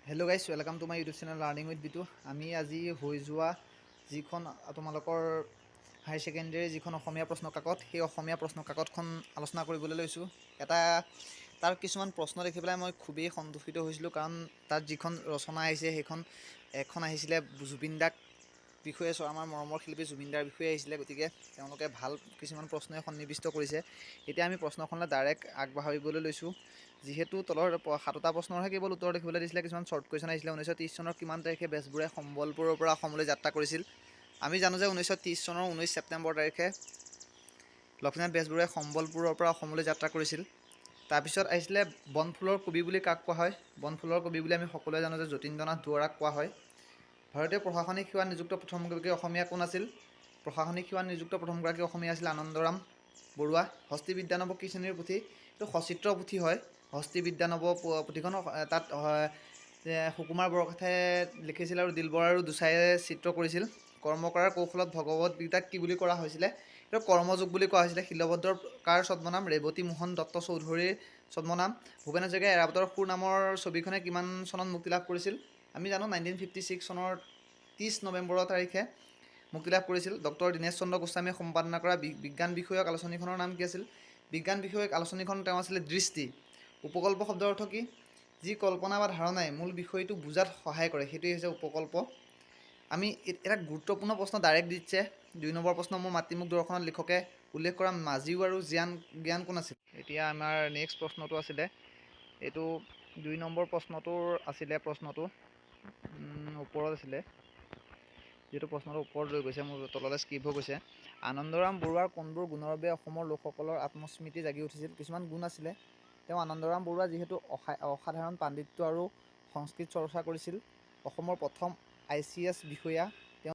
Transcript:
Hello guys, welcome to my YouTube channel Learning with Bitu. আমি আজি হৈ যোৱা যিখন তোমালোকৰ হায়াৰ ছেকেণ্ডেৰী যিখন অসমীয়া প্ৰশ্ন কাকত, সেই অসমীয়া প্ৰশ্ন কাকতখন আলোচনা কৰিবলৈ লৈছোঁ। এটা তাৰ কিছুমান প্ৰশ্ন দেখি পেলাই মই খুবেই সন্তোষিত হৈছিলোঁ, কাৰণ তাত যিখন ৰচনা আহিছে সেইখন এখন আহিছিলে জুবিন দাক বিষয়ে, আমাৰ মৰমৰ শিল্পী জুবিন দাৰ বিষয়ে আহিছিলে। গতিকে তেওঁলোকে ভাল কিছুমান প্ৰশ্নই সন্নিৱিষ্ট কৰিছে। এতিয়া আমি প্ৰশ্নখনলৈ ডাইৰেক্ট আগবাঢ়িবলৈ লৈছোঁ। যিহেতু তলৰ সাতোটা প্ৰশ্নৰহে কেৱল উত্তৰ দেখিবলৈ দিছিলে, কিছুমান শ্বৰ্ট কুৱেশ্যন আহিছিলে। 1930 চনৰ কিমান তাৰিখে বেজবৰুৱাই সম্বলপুৰৰ পৰা অসমলৈ যাত্ৰা কৰিছিল? আমি জানো যে 1930 চনৰ 19 ছেপ্টেম্বৰ তাৰিখে লক্ষ্মীনাথ বেজবৰুৱাই সম্বলপুৰৰ পৰা অসমলৈ যাত্ৰা কৰিছিল। তাৰপিছত আহিছিলে বনফুলৰ কবি বুলি কাক কোৱা হয়? বনফুলৰ কবি বুলি আমি সকলোৱে জানো যে যতীন্দ্ৰনাথ দুৱৰাক কোৱা হয়। ভাৰতীয় প্ৰশাসনিক সেৱাত নিযুক্ত প্ৰথমগৰাকী অসমীয়া কোন আছিল? প্ৰশাসনিক সেৱাত নিযুক্ত প্ৰথমগৰাকী অসমীয়া আছিল আনন্দৰাম বৰুৱা। হস্তি বিদ্যানৱ কি শ্ৰেণীৰ পুথি? এইটো সচিত্ৰ পুথি হয়। হস্তি বিদ্যানৱ পুথিখন তাত সুকুমাৰ বৰকথাই লিখিছিল আৰু দিলবৰ আৰু দুচায়ে চিত্ৰ কৰিছিল। কৰ্ম কৰাৰ কৌশলত ভগৱত গীতাক কি বুলি কৰা হৈছিলে? এইটো কৰ্মযোগ বুলি কোৱা হৈছিলে। শিলভদ্ৰৰ কাৰ ছদ্মনাম? ৰেৱতী মোহন দত্ত চৌধুৰীৰ ছদ্মনাম। ভূপেন হাজৰিকাই এৰাবতৰ সুৰ নামৰ ছবিখনে কিমান চনত মুক্তি লাভ কৰিছিল? আমি জানো 1956 চনৰ 30 নৱেম্বৰৰ তাৰিখে মুক্তি লাভ কৰিছিল। ডক্টৰ দীনেশ চন্দ্ৰ গোস্বামীয়ে সম্পাদনা কৰা বিজ্ঞান বিষয়ক আলোচনীখনৰ নাম কি আছিল? বিজ্ঞান বিষয়ক আলোচনীখন তেওঁ আছিলে দৃষ্টি। উপকল্প শব্দৰ অৰ্থ কি? যি কল্পনা বা ধাৰণাই মূল বিষয়টো বুজাত সহায় কৰে, সেইটোৱেই হৈছে উপকল্প। আমি এটা গুৰুত্বপূৰ্ণ প্ৰশ্ন ডাইৰেক্ট দিছে। 2 নম্বৰ প্ৰশ্ন, মোৰ মাতৃমুখ দৰ্শনত লিখকে উল্লেখ কৰা মাজিও আৰু জ্ঞান কোন আছিল? এতিয়া আমাৰ নেক্সট প্ৰশ্নটো আছিলে, এইটো 2 নম্বৰ প্ৰশ্নটোৰ আছিলে, প্ৰশ্নটো ওপৰত আছিলে, যিহেতু প্ৰশ্নটো ওপৰত ৰৈ গৈছে, মোৰ তললৈ স্কিপ হৈ গৈছে। আনন্দৰাম বৰুৱাৰ কোনবোৰ গুণৰ বাবে অসমৰ লোকসকলৰ আত্মস্মৃতি জাগি উঠিছিল? কিছুমান গুণ আছিলে। তেওঁ আনন্দৰাম বৰুৱা যিহেতু অসাধাৰণ পাণ্ডিত্য আৰু সংস্কৃত চৰ্চা কৰিছিল, অসমৰ প্ৰথম ICS বিষয়া।